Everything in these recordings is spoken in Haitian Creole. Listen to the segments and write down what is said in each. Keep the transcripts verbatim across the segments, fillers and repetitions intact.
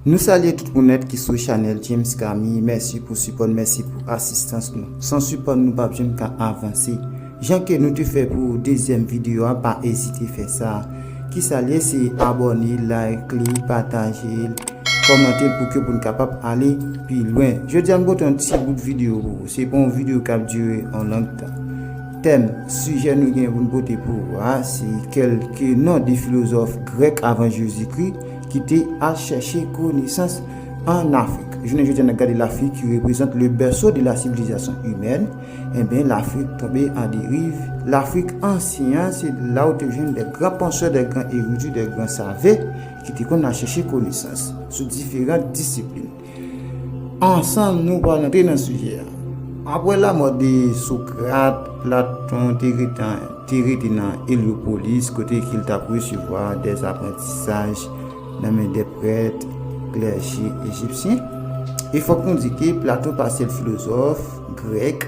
Nou salye tout ou nèt ki sou chanèl James Kami. Mèsi pou sipò n, mèsi pou asistans nou. San sipò n, nou p ap janm ka avanse. Jan ke nou te fè pou dezyèm videyo a, pa ezite fè sa. Kisa l ye? Se abòne, like li, pataje l, kòmante l pou ke pou n kapab ale pi lwen. Jodi a, m pote yon ti bout videyo pou ou. Se pa yon videyo k ap dire yon long tan. Tèm, sijè nou gen pou n pote pou ou a, se kèlke non de filozòf grèk avan Jezikri ki te al chèche konesans an Afrik. Jounen jodi a, n ap gade Lafrik ki reprezante le berceau de la civilisation humaine. Enben, Lafrik tonbe an deriv. Lafrik ansyen an, se la ou te jwenn de gran pansè, de gran eridi, de gran save ki te konn al chèche konesans sou diferan disiplin. Ansanm, nou pral antre nan sijè a. Apre lanmò de Sokrat, Platon te rete, te rete nan Elyopolis, kote ke l t ap resevwa de aprantisaj nan men de prèt, klèje ejipsyen. E fòk nou di ke Platon pa sèl filozòf grèk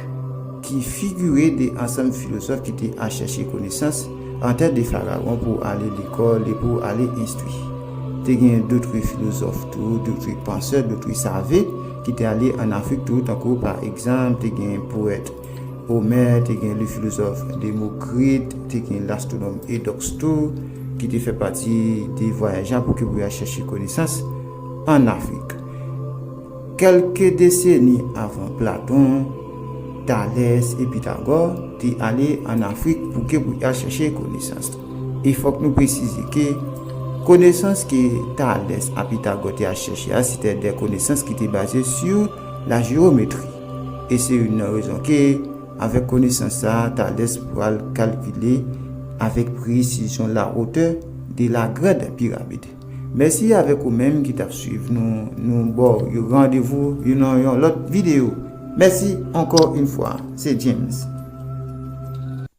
ki figire de ansanm filozòf ki te al chèche konesans an tè de farawon pou ale lekòl e pou ale enstwi. Te gen dotri filozòf tou, dotri pansè, dotri save ki te ale an Afrik tou, tankou pa egzanp, te gen powèt Omè, te gen le filozòf Demokrit, te gen lastwonòm Eudox tou, ki te fè pati de vwayaj la pou ke pou y al chèche konesans an Afrik. Kèlke deseni avan Platon, Thalès e Pitagò te ale an Afrik pou ke pou y al chèche konesans. E fòk nou presize ke konesans ke Thalès a Pitagò te al chèche a, se te de konesans ki te baze sou la jewometri. E se youn nan rezon ke, avèk konesans sa a, Thalès pral kalkile avèk presizyon la hauteur de la Grande Pyramide. Mèsi avèk ou menm ki t ap swiv nou. Nou ba w yon randevou nan yon lòt videyo. Mèsi ankò yon fwa. Se James.